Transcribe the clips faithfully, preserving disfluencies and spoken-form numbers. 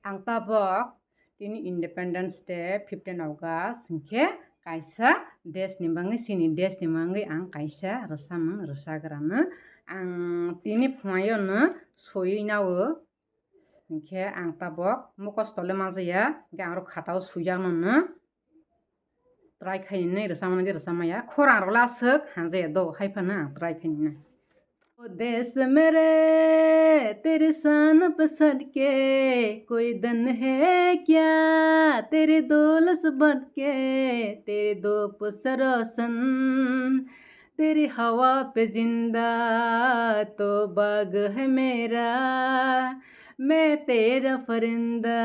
Ang tabok tini Independence Day, fifteen August, hinkhe kaisa desh ni bangwi, chini desh ni bangwi ang kaisa rwchapmung rwchagrano. Ang tini phunaio no swiwi nao, hinkhe ang tabok mukhosto le manjaya, hinkhe ang oro khatao swijakno no try khainai, rwchapmani de rwchapmaya. Khorang rok le aswk hamjaya do, hai phano ang try khainai. ओ देश मेरे, तेरे शान पे सर के कोई दन है क्या? तेरे दौलत बन के, तेरे दो पुस रोशन, तेरी हवा पे जिंदा तो बाग है मेरा, मैं तेरा फरिंदा।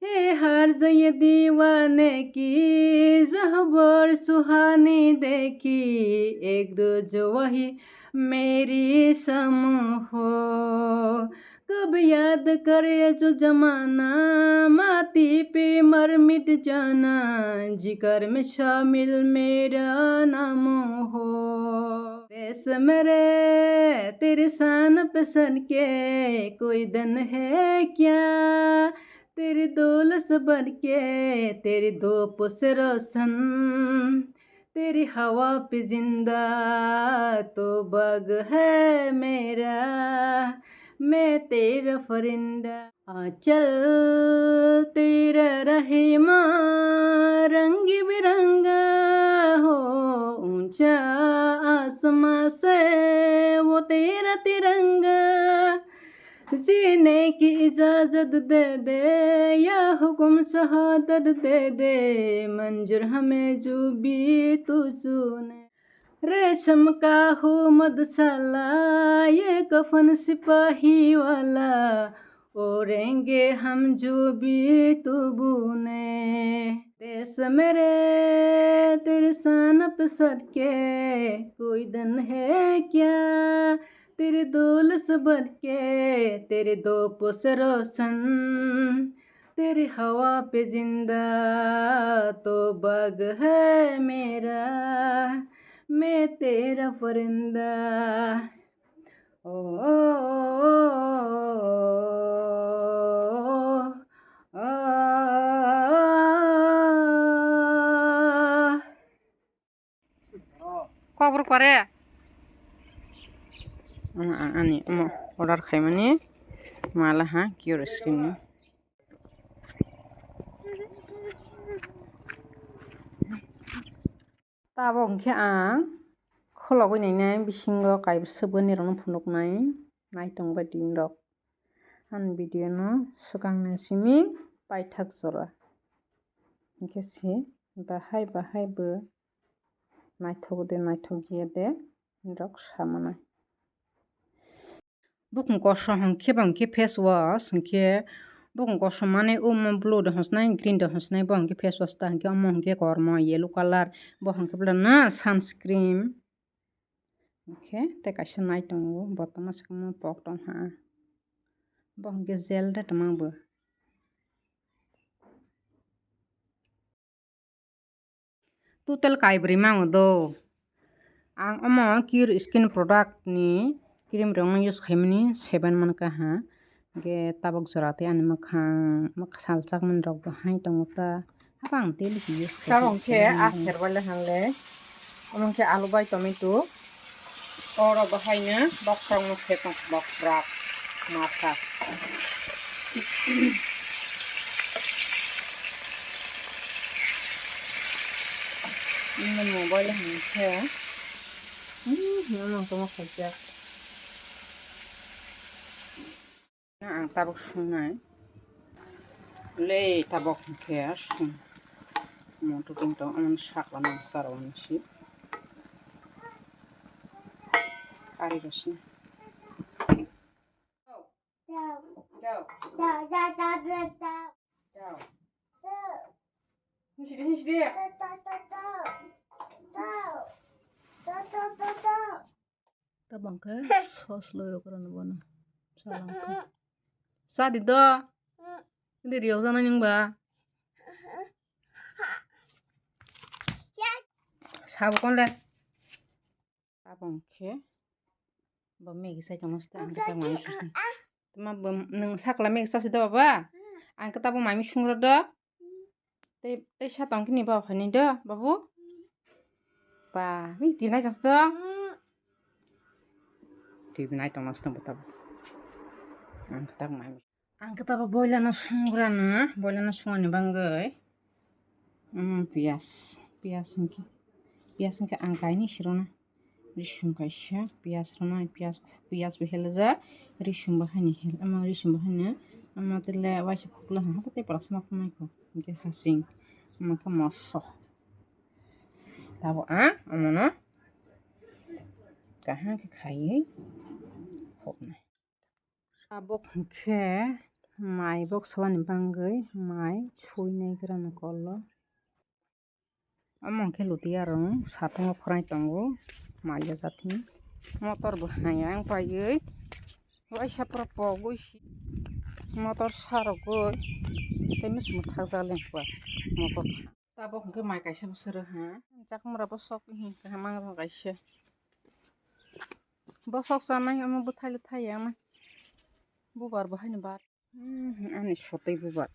ए हर जय दीवाने की जहबोर सुहानी देखी, एक रोज वही मेरी सम हो। कब याद करे जो जमाना, माटी पे मर मिट जाना, जिगर में शामिल मेरा नाम हो। देश मेरे, तेरे शान पे सर के कोई दन है क्या? तेरी दौलत बन के, तेरी दो पुस रोशन, तेरी हवा पे जिंदा तो बाग है मेरा, मैं तेरा फरिंदा। आ, चल तेरा रहमा रंग बिरंगा हो, ऊंचा आसमां से वो तेरा तिरंगा। जीने की इजाजत दे दे या हुक्म शहादत दे दे, मंजूर हमें जो भी तू चुने। रेशम का हो मधुशाला, ये कफन सिपाही वाला, ओढ़ेंगे हम जो भी तू बुने। देश मेरे, तेरे शान पे सर के कोई दन है क्या? तेरी दौलत बन के, तेरे दो पुस रोशन, तेरी हवा पे जिंदा तो बाग है मेरा, मैं तेरा फरिंदा। ओ, ओ, ओ, ओ, ओ, ओ। Kokborok pare? Omo ang ani omo order khaimani mala ha Q R screen ni. Tabok hinkhe ang khologwi nainai bisingo kaisa swbani rokno phunuknai naitong bai din rok. Ani video no swkang ni simi paithak jora. Hinkhe se bahai bahai bo naithok de naithok ya de rok samanai. Bukung kosom hinkhe bo hinkhe face wash hinkhe bukung kosom mane omo blue de hosnai green de hosnai bo hinkhe face wash ta hinkhe omo hinkhe kormo yellow colour bo hinkhe bwlano sunscreen. Hinkhe tei kaisa nai tongo, bo tongma se khe pok tong ha. Bo hinkhe gel de tongma bo. Total kaibrwi mango do. Ang omo Cure Skin product ni cream rok no use khaimani seven mankha ha. Hinkhe tabok jora tei ani mwkhang, mwkhang salchakmani rok bo hai tongo ta. Hapang daily se use khai. Tabok khe a serbai le hang le. Omo khe alu bai tomato. Oro bo hai no bokhorok no khe tong bokhorok masa. Ino mobile hwn khe. Hmm, hmm, tongma khaijak. Ang tabok sungnai. Le tabok khe sung. Moto tong tong ang sakla nang saro si. Ari rasi. Chao. Chao. Chao, chao, chao, chao, chao. Chao. Chao. Sini sini sini. Chao, chao, chao, chao. Chao. Chao, chao, chao, chao. Tabang khe sos loi rok rano bono. Salang khe. Sa di do. Hindi riyo jana nyung ba. Sabo kon le. Tabang khe. Bo Maggi sai tongma sita ang khe tabang ai susni. Tuma bo nung sakla Maggi sa sida baba. Ang khe tabuk mai mui sungra do. Tei, tei sa tong khe ni ba phaini do, babu? Ba, mi twi nai tong do. Twi nai tong nas tong tabuk. Ang khe tabuk mai. Ang khe tabuk boila no sungra no, boila no sungani bangwi. Hmm, piyas, piyas hwnkhe, piyas hwnkhe ang kainwi siro na. Risum kaisa, piyas rwna, piyas, piyas bo helajak, risum bo haino hel, ama risum bo haino, ama tele waisa khukla ha, hato tei plasma phunai kho, hwnkhe hasing, ama khe moso. Tabuk ang omono kaham khe khaiwi hopnai. Tabuk hwnkhe mai boksa bani bangwi mai suinai grana kolo. Omo hwnkhe lutiya rong satungo phwrai tongo, maliya jat hwnwi. Motor bo hai ang paiwi waisa pora pogwi si-, motor sarogwi tei mosimo thakjak lengkha motor. Tabuk hwnkhe mai kaisa bwswrwng ha, chakmura bwswk hwnkhe kaham ang rw kaisa. Bwswk chanai omo bwthai le thai ya ma. Bubar bo haino bar. Hmm, ani sotwi bubar.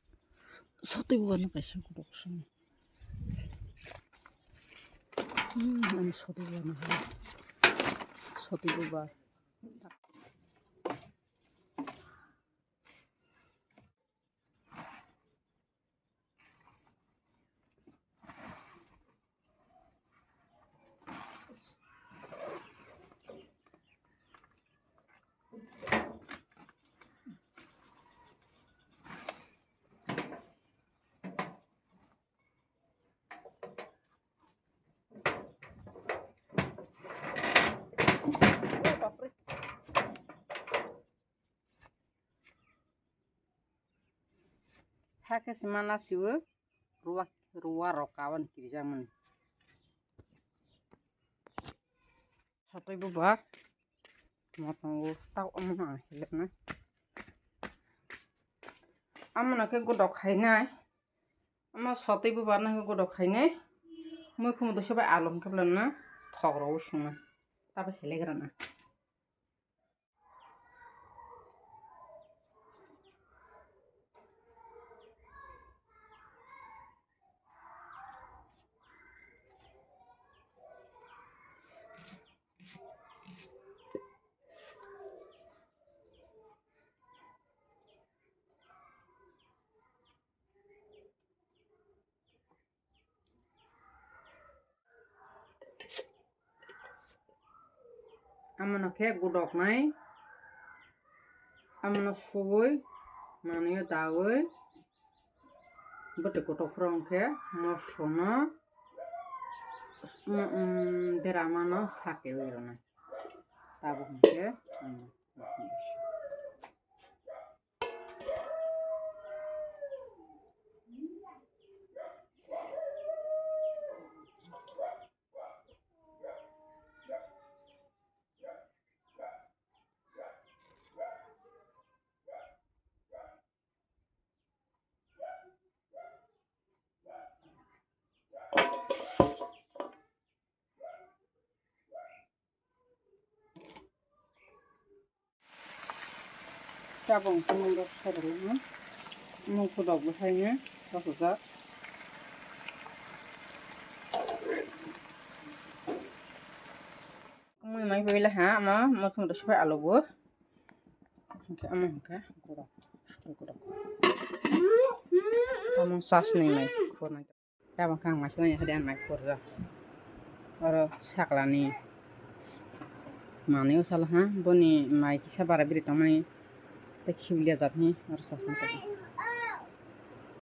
Sotwi bubar no kaisa kutok song. Hmm, ani sotwi bubar no hai. Sotwi bubar. Hakhe se mana siwo ruwa, ruwa rok kawan kirijakmani. Sotwi bubar motongo tak omo ang helenai. Amona khe godok khainai. Ama sotwi bubar no khe godok khainai. Mui khumu dosa bai alom khe belai no thok rogwi swngnai. Tabo helegrana. Amono khe godoknai, amono suwi, manwi dawi, bwtwi kotor phuru hwnkhe moso no, um, um, bera mano sakewi rwnai. Tabuk hwnkhe, um, Tabuk chini rok khairokno mung khudok bwsaino rwkjak. Mui mai phaila ha, ama muikhum rok sbai alo bo. Hwnkhe ama hwnkhe gura, gura. Tamo sasni mai khornai. Tabang khe ang maisa nai hade ang mai khorjak. Oro saklani manwi o salo ha, boni mai kisa bara biri tongmani tei khibilia jat hi oro sasni tongmani.